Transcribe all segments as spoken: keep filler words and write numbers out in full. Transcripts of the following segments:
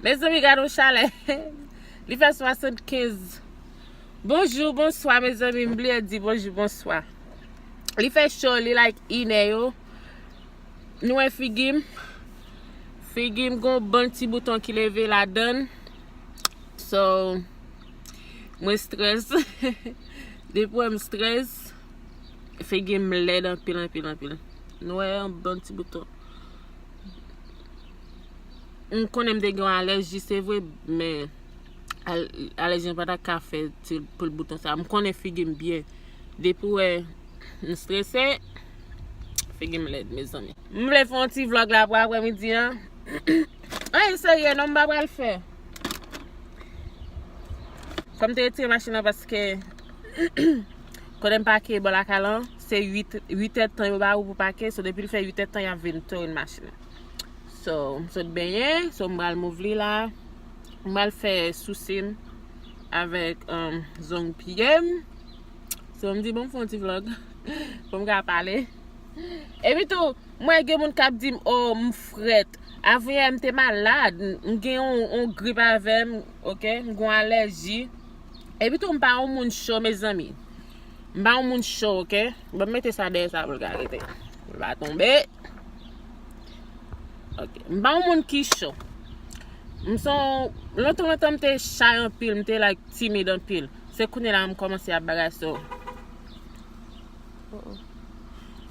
Mezanmi, gade yon chalè. Li fè swasannkenz. Bonjou, bonswa, mezanmi. M bliye di bonjou, bonswa. Li fè cho, li like inè yo. Nou wè figi m. Figi m gon bann ti bouton ki leve ladan l. So, mwen strès. Depi w wè m strès, figi m lèd anpil, anpil, anpil. Nou wè yon bann ti bouton. M konnen m te gen yon alèji, se vre, men al-, alèji an pa ta ka fè ti, pou l bouton sa. M konnen figi m byen. Depi w wè m strese, figi m lèd, mezanmi. M vle fè yon ti vlòg la pou aprèmidi an. Ay, serye, non, m pa pral fè. Fò m te retire machin nan paske kote m pake bò lakay lan, se uit, uit èdtan yo ba ou pou pake. So, depi l fè uit èdtan, y ap vin toure machin nan. So, m sot benyen, so m pral move li la. M pral fè sousi m avèk, um, zong pye m. So, m di, bon, m fè yon ti vlòg pou m ka pale. Epi tou, mwen gen moun k ap di m, oh, m frèt. Avanyè, m te malad. M gen yon, yon grip avè m, oke? M gen yon alèji. Epi tou, m pa yon moun cho, mezanmi. M pa yon moun cho, oke? Bon, m mete sa dèyè sa pou l ka rete. Pou l pa tonbe. Oke. M pa yon moun ki cho. M se yon, lontan, lontan, m te shy anpil, m te, like, timid anpil. Se kounye la m kòmanse ap bagay, so.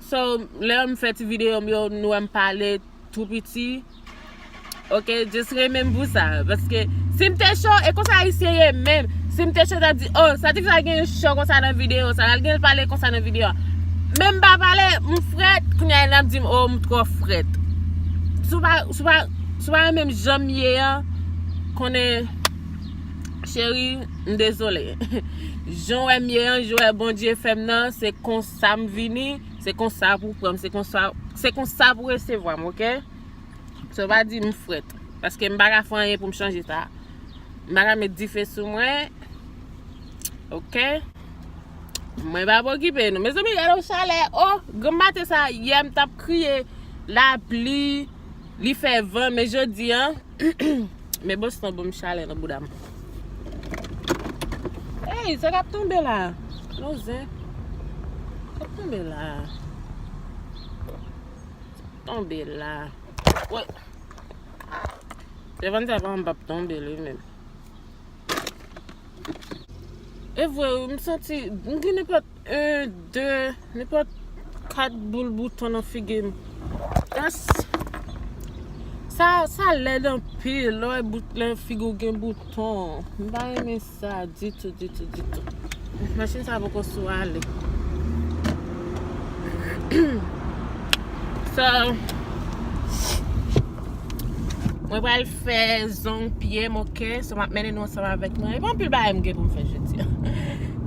So, lè m fè ti videyo m yo, nou wè m pale tou piti. Oke, just renmen m pou sa. Paske si m te cho, e konsa Ayisyen ye menm. Si m te cho, t ap di, oh, sa tifi sa gen cho konsa nan videyo sa, l gen l pale konsa nan videyo a. Men m pa pale, m frèt, kounye a y ap di m, oh, m twò frèt. Si w pa, si w pa, si w pa renmen m jan m ye an, konnen, cheri, m dezole. Jan w wè m ye an, jan w wè Bondye fè m nan, se konsa m vini, se konsa pou pran m, se konsa, se konsa pou resevwa m, oke? So, pa di m frèt, paske m pa ka fè anyen pou m chanje sa. M pa ka met dife sou mwen, oke? Mwen pa okipe nou. Mezanmi, gade yon chalè. Oh, granm maten sa, yè m t ap kriye lapli, li fè van, men jodi an, men Boston ban m chalè nan bouda m. Ey, sa k ap tonbe la? Non, zen. Sa k ap tonbe la? Tonbe la. Wè. Te vann sa pa m p ap tonbe li menm. E vre, wi, m santi, m gen nenpòt en, de, nenpòt kat boul bouton nan figi m. Sa, sa lèd anpil, lè w wè bout, lè figi w gen bouton. M pa renmen sa ditou, ditou, ditou. Machin sa poko sou ale. So, mwen pral fè zong pye m, oke? So, m ap mennen nou ansanm avèk mwen. E pa anpil bagay m gen pou m fè jodi a.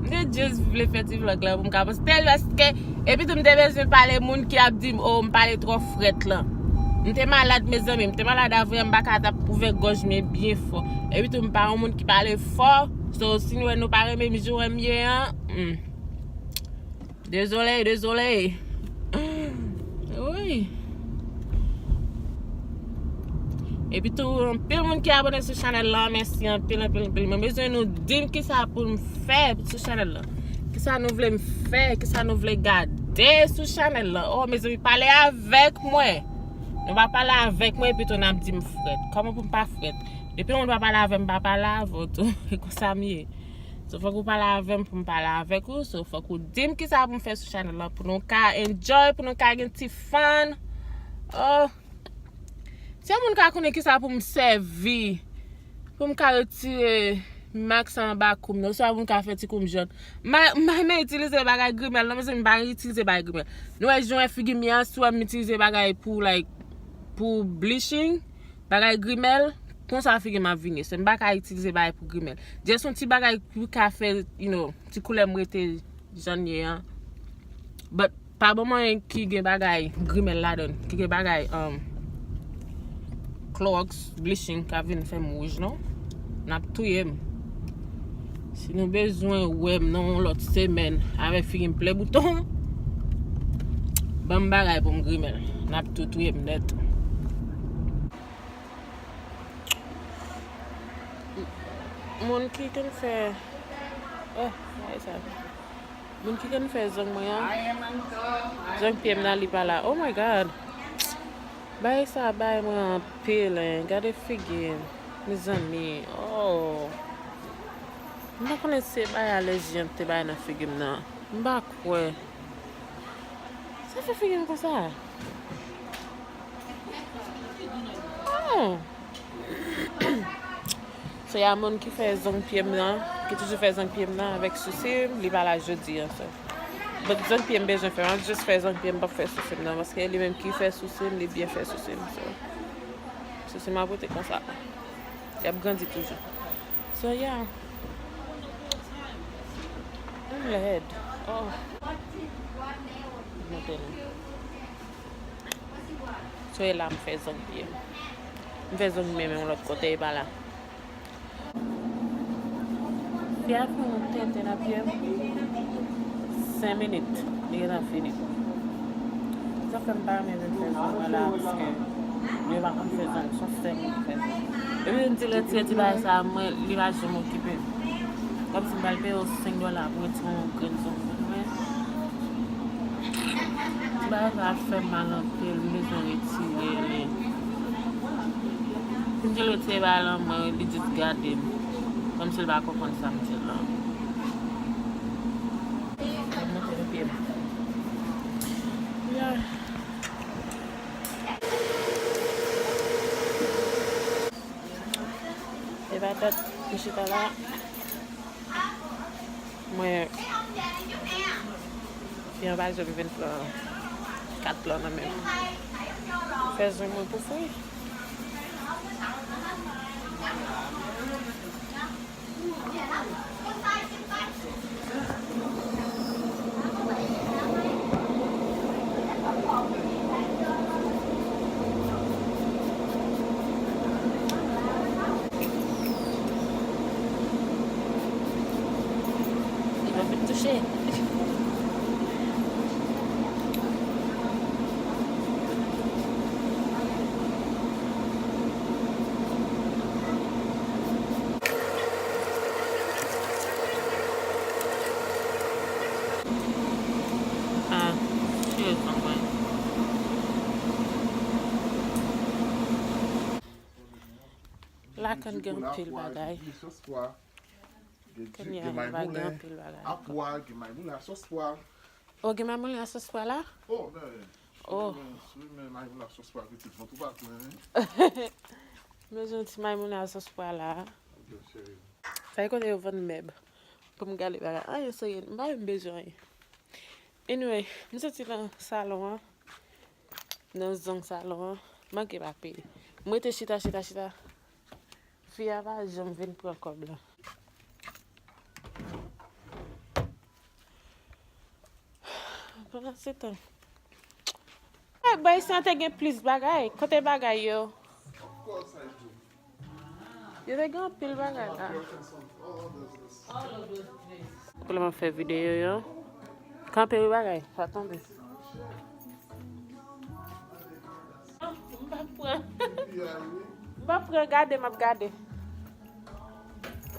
M te just vle fè ti vlòg la pou m ka poste l, paske, epi tou m te bezwen pale moun ki ap di m, oh, m pale twò frèt lan. M te malad, mezanmi. M te malad avè m, m pa ka t ap ouvè gòj mwen byen fò. Epi tou m pa yon moun ki pale fò. So, si nou wè nou pa renmen m jan m ye an, hmm. Dezole, dezole. Wi. Epi tou, anpil moun ki abòne sou chanèl la, mèsi anpil, anpil, anpil. Mwen bezwen nou di m kisa pou m fè sou chanèl la. Kisa nou vle m fè, kisa nou vle gade sou chanèl la. Oh, mezanmi, pale avèk mwen. Nou pa pale avèk mwen, epi tou n ap di m frèt. Kòman pou m pa frèt? Depi yon moun pa pale avè m, m pa pale avè w tou. E konsa m ye. So, fòk ou pale avè m pou m pale avèk ou. So, fòk ou di m kisa pou m fè sou chanèl la pou nou ka enjoy, pou nou ka gen ti fun. Oh. Si yon moun ka konnen kisa pou m sèvi, pou m ka retire mak sa anba kou m nan, oswa pou m ka fè ti kou m jòn. M pa, m pa renmen itilize bagay grimèl, non, mezanmi, m pa itilize bagay grimèl. Nou wè jan figi m ye a, si w wè m itilize bagay pou, like, pou bleaching, bagay grimèl, konsa figi m ap vini. So, m pa ka itilize bagay pou grimèl. Just yon ti bagay pou ka fè, you know, ti koulè m rete jan l ye an. But, pa bon mwen ki gen bagay grimèl ladan, ki gen bagay, um, Clorox, bleaching, k ap vin fè m wouj, non. N ap touye m. Si nou bezwen wè m nan yon lòt semèn avèk figi m plen bouton, ban m bagay pou m grimèl. N ap tou touye m nèt. Moun ki konn fè, oh, gade sa. Moun ki konn fè zong mwen an, zong pye m nan li pa la. Oh my God. Bagay sa bay mwen anpil, hein. Gade figi m, mezanmi. Oh. M pa konnen se bagay alèji an te bay nan figi m nan. M pa kwè. Sa fè figi m konsa? Oh. So, y a moun ki fè zong pye m nan, ki toujou fè zong pye m nan avèk sousi m, li pa la jodi an, so. But zong pye m bezwen fè, m ap jis fè zong pye m, m p ap fè sousi m nan, paske li menm ki fè sousi m, li byen fè sousi m, so. Sousi m ap rete konsa. Y ap grandi toujou. So, yeah. M lèd. Oh. Monte nou. So, e la m fè zong pye m. M fè zong men, men yon lòt kote, e pa la. Fi a fè yon tenten nan pye m. Senk minit, li gentan fini. Sa fè m pa renmen vin fè zong mwen la, paske yo pa konn fè zong, se yon sèl moun ki fè zong. Epi m di retire ti bagay sa, mwen, li pa janm okipe m. Kòmsi m pral peye yo senk dola pou retire yon grenn zong pou mwen. Ti bagay sa ap fè m mal anpil, m bezwen retire li. Si m te retire bagay lan mwen, li jis gade m. Kòmsi l pa konprann sa m di l lan. L ap monte nan pye m. Yeah. E pa dat m chita la. Mwen, fi an pa janm vin pran kat lan nan men m. Fè zong mwen pou fri. Li pa vin touche. Ah, seriously, man. Lakann gen anpil bagay. Kounye a, gen anpil bagay. Gen may moulen a sòs pwa. Oh, gen may moulen a sòs pwa la? Oh, men, oh. Si w renmen may moulen a sòs pwa, pitit, vant ou pa plen, hein? Bezwen ti may moulen a sòs pwa la. Ok, cheri. Sa e kote yo vann mèb. Pou m gade bagay. Anyen serye, m pa menm bezwen anyen. Anyway, m soti nan salon an. Nan zong salon an. Manke pa peye. M rete chita, chita, chita. Fi a pa janm vin pran kòb la. Pandan se tan. Ay, bòy, sa te gen plis bagay. Kote bagay yo? Yo te gen anpil bagay la. Pou lè m ap fè videyo yo. Kanpe wi bagay, pa tonbe. M pa pran. M pa pran, gade, m ap gade.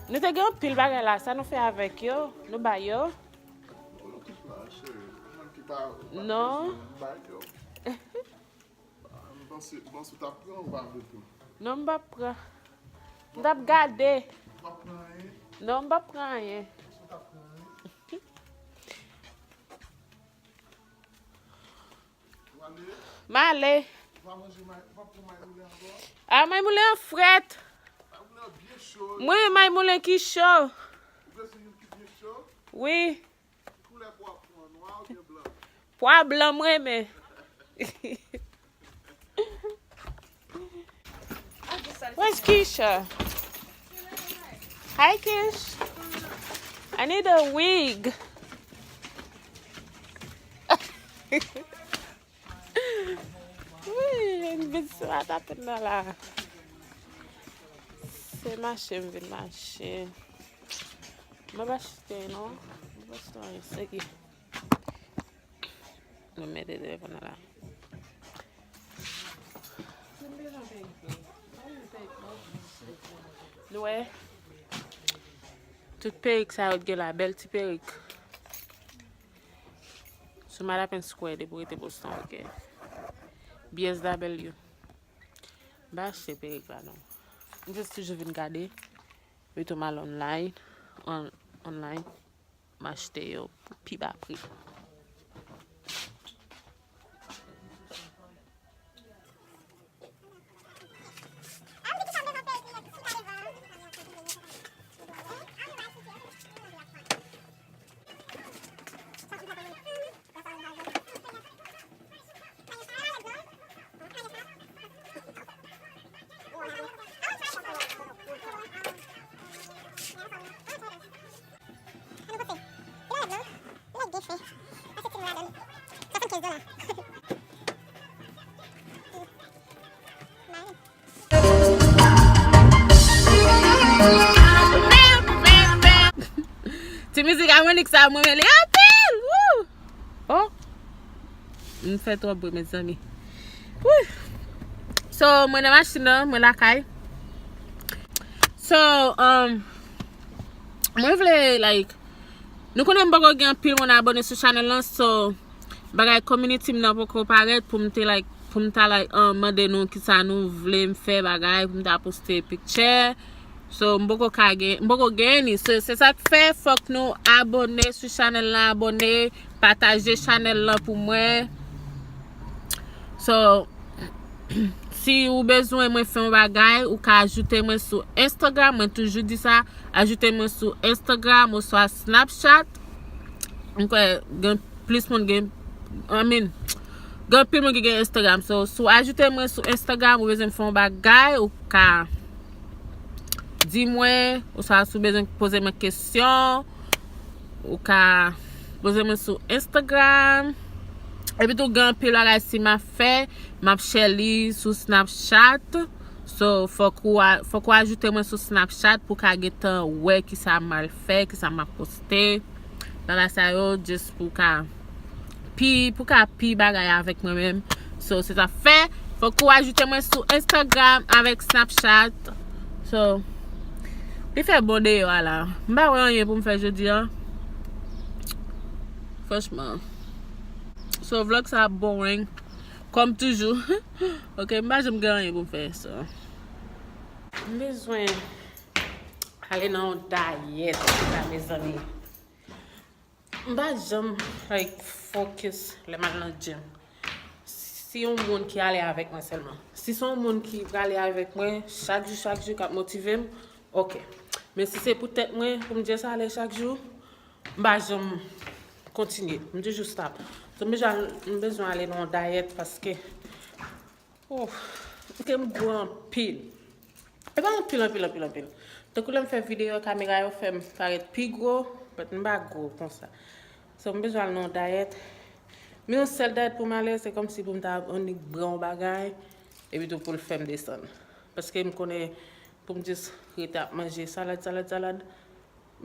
Nou te gen anpil bagay la, sa nou fè avèk yo? Nou bay yo? Non. M panse, m panse w t ap pran ou pa vle pran? Non, m p ap pran. M t ap gade. Ou p ap pran anyen? Non, m p ap pran anyen. M panse w t ap pran anyen. W ale? M ale. Ou pa manje may, ou p ap pran may moulen ankò? A, may moulen an frèt. May moulen an byen cho. Mwen, may moulen ki cho. Ou bezwen youn ki byen cho? Wi. Koulè pwa w ap pran, nwa oubyen blan? Pwa blan m renmen. Where's Keisha? Hi, Keish. I need a wig. Wi, vin sou atapen nan la. Se mache m vin mache. Mwen pa achte non. Mwen pa achte anyen, sèke. Mwen mete telefòn nan la. Nou wè, Tout perik sa yo t gen la, bèl ti perik. Sou Madapen Square depi w rete Boston, ok. B S W. M pa achte perik la non. M just toujou vin gade. Epi tou m al online, on, online, m achte yo pou pi ba pri. Ti mizik amonik sa, mwen renmen li anpil. Woo! Oh! M fè twòp bri, mezanmi. Woo! So, mwen nan machin nan, mwen lakay. So, um, mwen vle, like, nou konnen m poko gen anpil moun abone sou chanèl lan, so, bagay community m nan poko parèt pou m te, like, pou m ta, like, um, mande nou kisa nou vle m fè bagay, pou m ta poste picture. So, m poko ka gen, m poko gen ni. So, se sa k fè, fòk nou abone sou chanèl lan, abone, pataje chanèl lan pou mwen. So, si ou bezwen mwen fè yon bagay, ou ka ajoute mwen sou Instagram, mwen toujou di sa, ajoute mwen sou Instagram oswa Snapchat. M kwè gen plis moun gen, I mean, gen anpil moun ki gen Instagram. So, si w ajoute mwen sou Instagram, ou bezwen m fè yon bagay, ou ka di mwen, oswa si w bezwen poze mwen kesyon, ou ka poze mwen sou Instagram. Epi tou, gen anpil bagay si m ap fè, m ap share li sou Snapchat. So, fòk ou a-, fòk ou ajoute mwen sou Snapchat pou w ka gentan wè kisa m al fè, kisa m ap poste. Bagay sa yo, just pou w ka pi, pou w ka pi bagay avèk mwen menm. So, se sa fè, fòk ou ajoute mwen sou Instagram avèk Snapchat. So, li fè bon deyò a la. M pa wè anyen pou m fè jodi a. Franchman. So, vlòg sa boring. Kòm toujou. Ok, m pa janm gen anyen pou m fè, so. M bezwen ale nan yon dayèt la, mezanmi. M pa janm, like, focus lè m al nan gym. Si yon moun ki ale avèk mwen sèlman. Si se yon moun ki prale avèk mwen chak jou, chak jou, k ap motive m, ok. Men si se pou tèt mwen, pou m just ale chak jou, m pa janm kontinye. M toujou stop. So, m bezwen, m bezwen ale nan yon dayèt paske, oh, paske m gwo anpil. E pa anpil, anpil, anpil, anpil. Tankou lè m fè videyo, kamera yo fè m parèt pi gwo, but m pa gwo konsa. So, m bezwen al nan yon dayèt. Men yon sèl dayèt pou m ale, se kòmsi pou m ta annik bwè yon bagay, epi tou pou l fè m desann. Paske m konnen pou m just rete ap manje salad, salad, salad,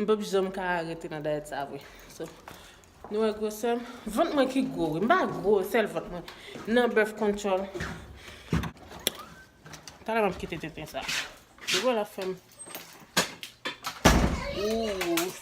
m p ap janm ka rete nan dayèt sa vre. So, nou wè gwosè m? Vant mwen ki gwo, wi. M pa gwo, sèl vant mwen. M nan birth control. Talè m ap kite tenten sa. Li wè l ap fè m. Ooh.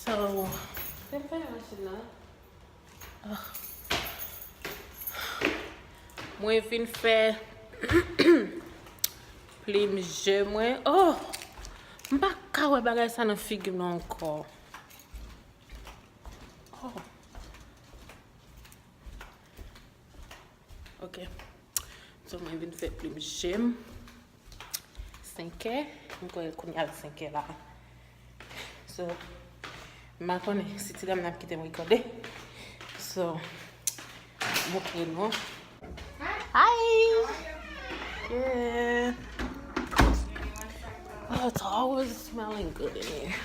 So, se fè machin nan. Ah. Mwen vin fè plim je mwen. Oh! M pa ka wè bagay sa nan figi m nan ankò. Oh. Ok. So, mwen vin fè plim je m. Senkè. M kwè kounye a l senkè la. So, m pa konnen si ti dam nan ap kite m rekòde. So, montre nou. Hi. Yeah. Oh, it's always smelling good in here.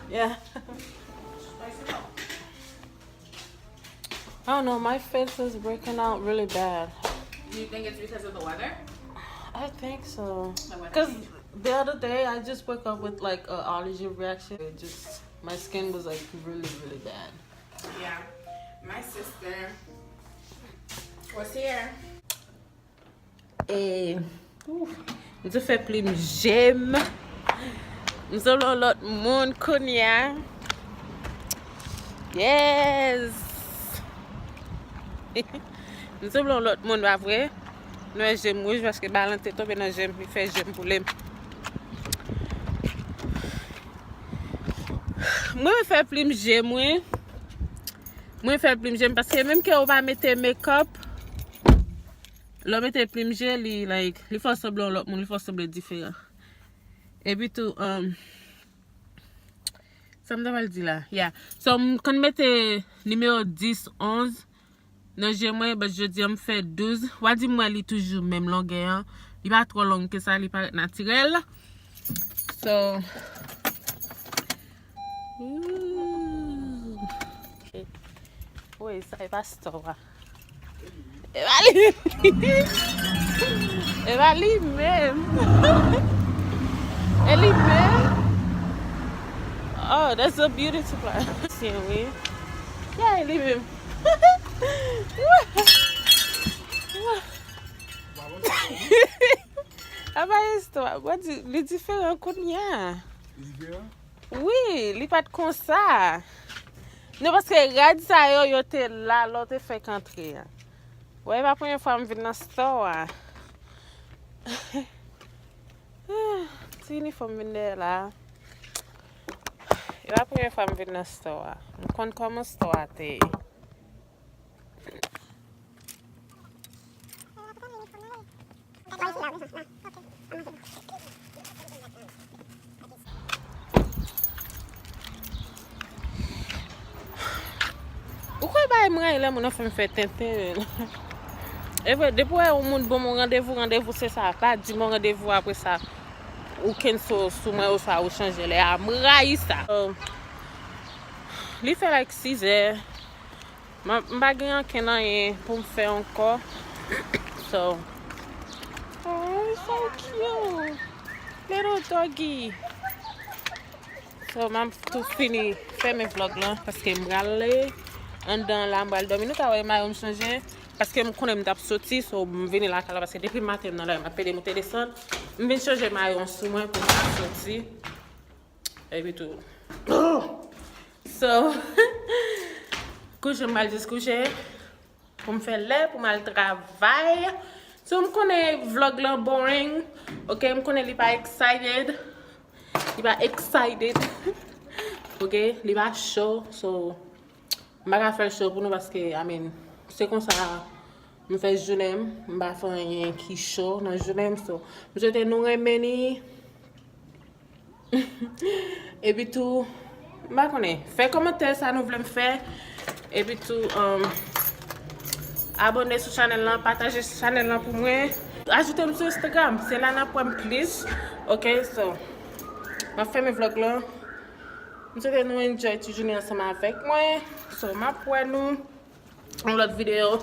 Yeah. I don't know, my face is breaking out really bad. Do you think it's because of the weather? I think so. The weather Because change? The other day, I just woke up with like an allergy reaction. It just, my skin was like really, really bad. Yeah. My sister was here. E, ouf, m te fè plim je m. M sanble yon lòt moun kounye a. Yes. M sanble yon lòt moun, pa vre? Nou wè je m wouj paske balan te tonbe nan je m, li fè je m boule m. Mwen fè plim je m, wi. Mwen fè plim je m paske menm ke ou pa mete makeup, lè w mete plim je, li, like, li fè w sanble yon lòt moun, li fè w sanble diferan. Epi tou, um, sa m ta pral di la? Yeah. So, m konn mete nimewo dis, onz nan je mwen, but jodi a m fè douz. W a di m wè li toujou menm longè an. Li pa twò long ke sa, li parèt natirèl. So, ooh. Wi, sa e pa store a. E pa li. E pa li menm. E li menm. Oh, that's a beauty supply. Se wi. Yeah, e li menm. Apa istwa, mwen di, li diferan kounye a. Li diferan? Wi, li pa t konsa. Non, paske rad sa yo, yo te la lè w te fèk antre a. Wè, e pa premye fwa m vin nan store a. Ti inifòm vin dèyè la. E pa premye fwa m vin nan store a. M konn kòman store a te ye. Ou kwè bagay m rayi lè moun nan fè m fè tenten, men. E vre, depi w wè yon moun ban m yon randevou, randevou se sa. Pa di m yon randevou apre sa ou cancel sou mwen oswa ou chanje lè a. M rayi sa. So, li fè like sizè. M, m pa gen ankenn anyen pou m fè ankò. So, oh, so cute. Little doggy. So, m ap tou fini fèmen vlòg lan paske m prale anndan la, m pral dòmi. Nou ka wè mayo m chanje paske m konnen m t ap soti, so m vini lakay la paske depi maten m nan la, m ap pede moute desann. M vin chanje mayo an sou mwen pou m ka soti. Epi tou. So, kouche m pral jis kouche. Pou m fè lè pou m al travay. So, m konnen vlòg lan boring. Ok, m konnen li pa excited. Li pa excited. Ok, li pa cho. So, m pa ka fè l cho pou nou paske, I mean, se konsa m fè jounen m. M pa fè anyen ki cho nan jounen m. So, m swete nou renmen ni. Epi tou, m pa konnen. Fè kòmantè sa nou vle m fè. Epi tou, um, abòne sou chanèl lan, pataje chanèl lan pou mwen. Ajoute m sou Instagram, se la n ap wè m plis. Ok, so, m ap fèmen vlòg lan. M swete nou enjoy ti jounen ansanm avèk mwen. So, m ap wè nou yon lòt videyo.